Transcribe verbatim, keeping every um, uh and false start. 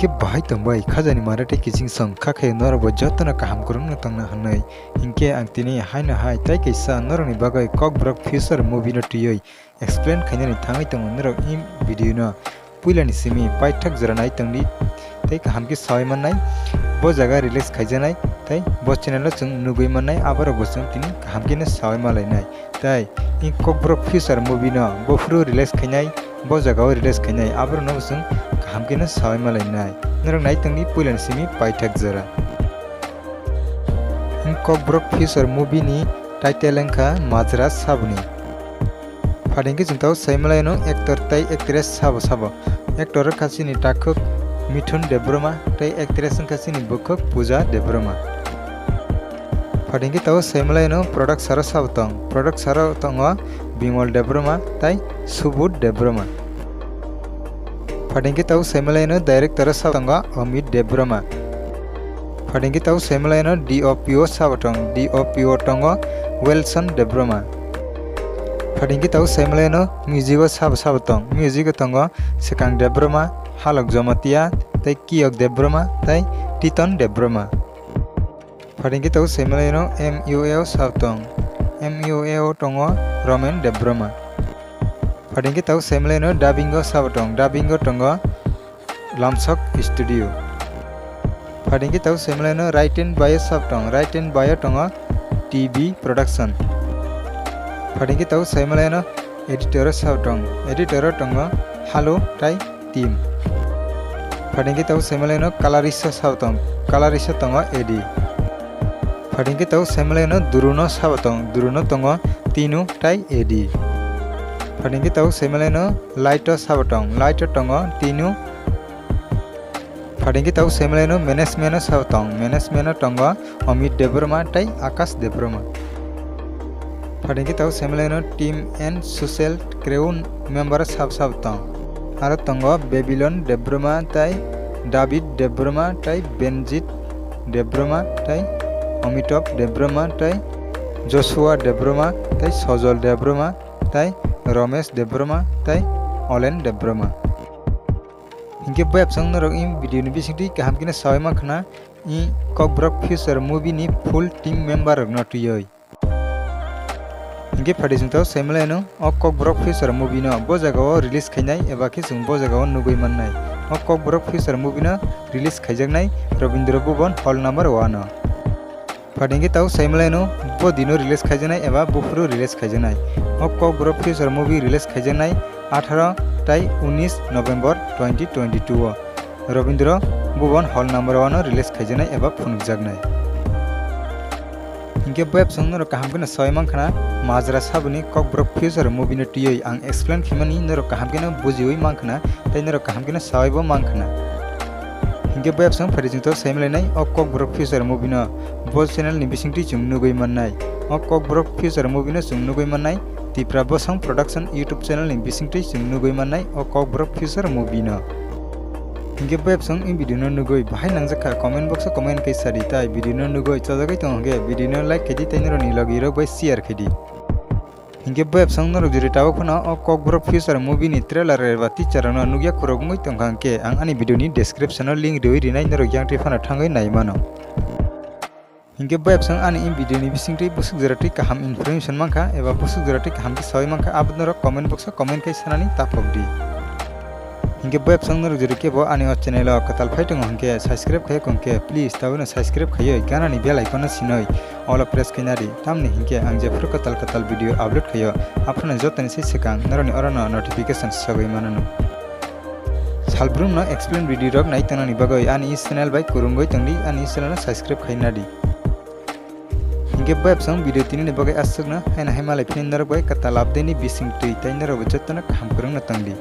Khe bahai tongbai khajani mare tei kiching song kha khe norokbo jotono kaham kwrwngno tongna hwnwi. Hinkhe ang tini haino hai tei kaisa norokni bagwi Kokborok Future movie no twiwi explain khainani thangwi tongo norok in video no puilani simi paithak jora nai tongdi tei kaham khe sawi mannai. Bo jaga release khaijaknai tei bo channel o chwng nugwi mannai, aborok bo chwng tini kaham khe no sawi malainai. Tai in Kokborok Future movie no buphuru release khainai, bo jaga o release khainai, aborok no bo chwng kaham khe no sawi malainai. Norok nai tongdi puilani simi paithak jora. In Kokborok Future movie ni title wngkha Majra Saboni. Phaidi hwnkhe chwng tabuk sai malaino actor tei actress sabo sabo. Actor wngkha chini takhuk Mithun Debbarma tei actress wngkha chini bukhuk Pooja Debbarma. Phaidi hwnkhe tabuk sai malaino producer o sabo tong. Producer o tongo Bimal Debbarma tei Subodh Debbarma. Phaidi hwnkhe tabuk sai malaino director o sabo tongo Amit Debbarma. Phaidi hwnkhe tabuk sai malaino D O P o sabo tong. D O P o tongo Wilson Debbarma. Phaidi hwnkhe tabuk sai malaino music o sabo sabo tong. Music o tongo Swkang Debbarma, Halok Jamatia, tei Kiyok Debbarma, tei Titon Debbarma. Phaidi hwnkhe tabuk sai malaino M U A o sabo tong. M U A o tongo Romen Debbarma. Phaidi hwnkhe tabuk sai malaino dubbing o sabo tong. Dubbing o tongo Lamsok Studio. Phaidi hwnkhe tabuk sai malaino written by o sabo tong. Written by o tongo T B Production. Phaidi hwnkhe tabuk sai malaino editor o sabo tong. Editor o tongo Halo tei Team. Phaidi hwnkhe tabuk sai malaino colorist o sabo tong. Colorist o tongo A D. Phaidi hwnkhe tabuk sai malaino Duru no sabo tong. Duru no tongo Tinu tei A D. Phaidi hwnkhe tabuk sai malaino light o sabo tong. Light o tongo Tinu. Phaidi hwnkhe tabuk sai malaino management o sabo tong. Management o tongo Amit Debbarma tei Akash Debbarma. Phaidi hwnkhe tabuk sai malaino team and social crew member sabo sabo tong. Aro tongo Babylon Debbarma tei David Debbarma tei Benjit Debbarma tei Amitabh Debbarma tei Joshua Debbarma tei Sojol Debbarma tei Romesh Debbarma tei Olen Debbarma. Hinkhe bo absong norok in video ni bisingtwi kaham kheno sawi mankha na, i Kokborok Future movie ni full team member rokno twiwi. Hinkhe phaidi chwng tabuk sai malaino o Kokborok Future movie no bo jaga o release khainai eba khe chwng bo jaga o nugwi mannai. O Kokborok Future movie no release khaijaknai Rabindra Bhuban hall number one o. Phaidi hwnkhe tabuk sai malaino bo dino release khaijaknai eba buphuru release khaijaknai. O Kokborok Future movie release khaijaknai atharo tai unis November twenty twenty-two o Rabindra Bhuban hall number one o release khaijaknai eba phunukjaknai. Hinkhe bo absong norok kaham kheno sawi mankha na, Majra Saboni Kokborok Future movie no twiwi ang explain khaimani norok kaham kheno bujiwi mankha na, tei norok kaham kheno sawibo mankha na. Hinkhe bo absong phaidi chwng tabuk sai malainai o Kokborok Future movie no bo channel ni bisingtwi chwng nugwi mannai. O Kokborok Future movie no chwng nugwi mannai Tipra Bosong Production YouTube channel ni bisingtwi chwng nugwi mannai o Kokborok Future movie no. Hinkhe bo absong i video no nugwi bahai nangjakha comment box o comment khe sadi, tai video no nugwi chajagwi tongo hwnkhe video no like khaidi tei norokni logi rok bai share khaidi. Hinkhe bo absong norok jodi tabuk phano o Kokborok Future movie ni trailer eba teaser rokno nukya khurok wngwi tongkha hwnkhe ang ani video ni description o link riwi rinai, norok yang twi phano thangwi nai mano. Hinkhe bo absong ani in video ni bisingtwi bwswk jora twi kaham information mankha eba bwswk jora twi kaham khe sawi mankha, abo norok comment box o comment khai sanani taphok di. Hinkhe bo absong norok jodi kebo ani o channel o kwtal phai tongo hwnkhe, subscribe khai kong khe please tabukno subscribe khaiwi ganani bell icon no sinoi all o press khaina di, tamni hinkhe ang jephuru kwtal kwtal video upload khaio aphano jotoni se swkang norokni orono notification sogwi manano. Salbrumno explain video rok nai tongnani bagwi ani channel bai kwrwngwi tongdi, ani channel no subscribe khaina di. Hinkhe bo absong video tinini bagwi aswkno, haino hai malai phini norok bai kwtal update ni bisingtwi tei norok bo jotono kaham kwrwngno tongdi.